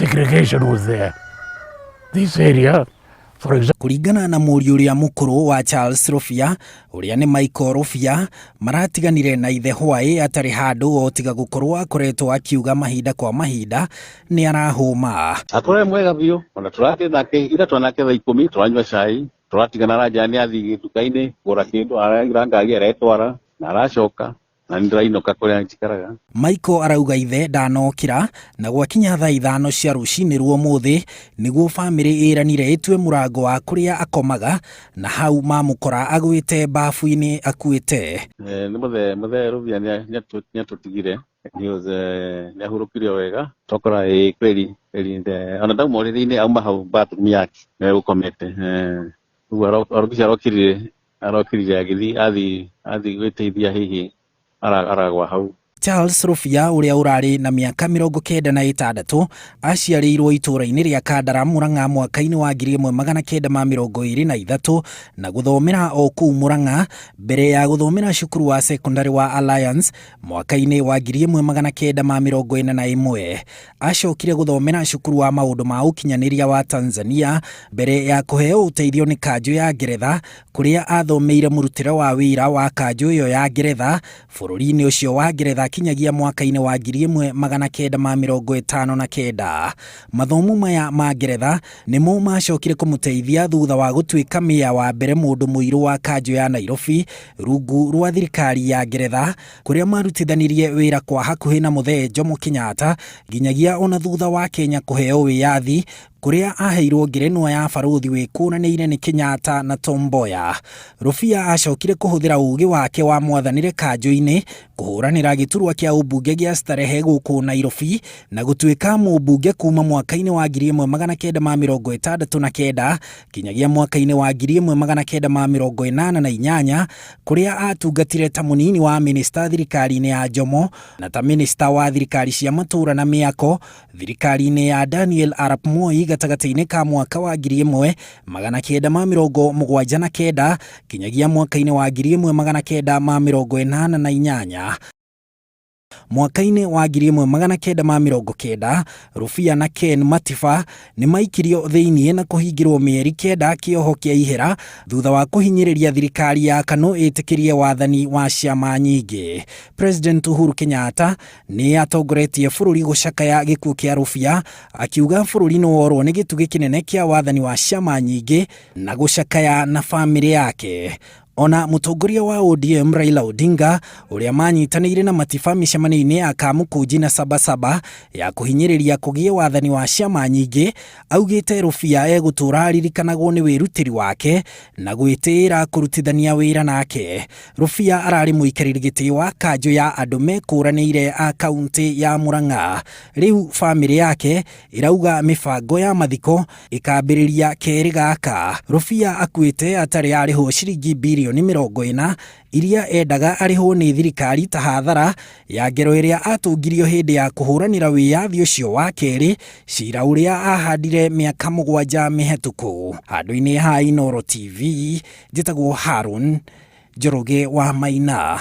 Segregation was there. This area, for example, Kũringana na mũriũ ũrĩa mũkũrũ wa Charles Rũbia, ũrĩa nĩ Michael Rũbia, maratiganire na ithe hwaĩ atarĩ handũ o tiga gũkorwo akoretwo akiuga mahinda kwa mahinda nĩ arahũma. Atũre mwega biũ, ona tũrathiĩ nake ira, twanake thaa 10 tũranyua cai, tũratigana, aranjĩra nĩ athiĩ nduka-inĩ kũgũra kĩndũ, aragira ngari aretwara na aracoka na nĩ ndĩrainũka kũrĩa njikaraga. Michael arauga ithe ndanokĩra na gwakinya thaa 5 cia rũcinĩ rwa ũmũthĩ nĩguo bamĩrĩ ĩranire ĩtue mũrango wa kũrĩa akomaga na hau mamũkora agwĩte bafu-inĩ akuĩte. Nĩ mũthee Rũbia nĩ atũtigire. He was, nĩ ahurũkire wega, twakora ĩ kweli kweli, ona ndauma ũrĩrĩ-inĩ, auma hau bathroom yake nĩ gũkomete. Ũguo arokire arokirire agĩthiĩ athiĩ gwĩteithia, hihi aragwa hau. Charles Rũbia, ũrĩa ũrarĩ na mĩaka 96, aciarĩirwo itũũra-inĩ rĩa Kandara, Murang'a, mwaka-inĩ wa 1923 na gũthomera o kũu Murang'a mbere ya gũthomera cukuru wa secondary wa Alliance mwaka-inĩ wa 1941. Acokire gũthomera cukuru wa maũndũ ma ũkinyanĩria wa Tanzania mbere ya kũheo ũteithio nĩ kanjũ ya Ngeretha, kũrĩa athomeire mũrutĩre wa wĩra wa kanjũ ĩyo ya Ngeretha bũrũri-inĩ ũcio wa Ngeretha kinyagia mwaka-inĩ wa 1959. Mathomo maya ma Ngeretha nĩmo macokire kũmũteithia thutha wa gũtuĩka mĩa wa mbere mũndũ mũirũ wa kanjũ ya Nairobi rungu rwa thirikari ya Ngeretha, kũrĩa marutithanirie wĩra kwa hakuhĩ na mũthee Jomo Kenyatta nginyagia ona thutha wa Kenya kũheo wĩyathi, kũrĩa aheirwo ngerenwa ya barũthi wĩkũranĩire nĩ Kenyatta na Tom Mboya. Rũbia acokire kũhũthĩra ũgĩ wake wa mwathanĩre kanjũ-inĩ kũhũranĩra gĩturwa kĩa ũmbunge gĩa Starehe gũkũ Nairobi na gũtuĩka mũmbunge kuma mwaka-inĩ wa 1969 kinyagia mwaka-inĩ wa 1988, kũrĩa atungatire ta mũnini wa minista thirikari-inĩ ya Jomo na ta minista wa thirikari cia matũũra na mĩako thirikari-inĩ ya Daniel Arap Moi gatagatĩ-inĩ ka mwaka wa 1979 kinyagia mwaka-inĩ wa 1988. Mwaka-inĩ wa 1990, Rũbia na Ken Matiba nĩ maikirio thĩiniĩ na kũhingĩrwo mĩeri 9 kĩoho kĩa ihera thutha wa kũhinyĩrĩria thirikari ya KANU ĩtĩkĩrie wathani wa ciama nyingĩ. President Uhuru Kenyatta nĩ atongoretie bũrũri gũcakaya gĩkuũ kĩa Rũbia, akiuga bũrũri nĩ worwo nĩ gĩtugĩ kĩnene kĩa wathani wa ciama nyingĩ na gũcakaya na bamĩrĩ yake. Ona mũtongoria wa ODM Raila Odinga, ũrĩa manyitanĩire na Matiba mĩcemanio-inĩ ya Kamukunji na Sabasaba ya kũhinyĩrĩria kũgĩe wathani wa ciama nyingĩ, augĩte Rũbia egũtũra aririkanagwo nĩ wĩrutĩri wake na gwĩtĩĩra kũrutithania wĩra nake. Rũbia ararĩ mũikarĩri gĩtĩ wa kanjũ ya andũ mekũranĩire a kaunti ya Murang'a. Rĩu bamĩrĩ yake ĩrauga mĩbango ya mathiko ĩkambĩrĩria kerĩ gaka. Rũbia akuĩte atarĩ arĩhwo ciringi birioni 40 iria endaga arĩhwo nĩ thirikari ta hathara ya ngero ĩrĩa atũngirio hĩndĩ ya kũhũranĩra wĩyathi ũcio wa kerĩ, cira ũrĩa ahandire mĩaka 7 mĩhetũku. Handũ-inĩ ha Inooro TV, njĩtagwo Harun Njoroge wa Maina.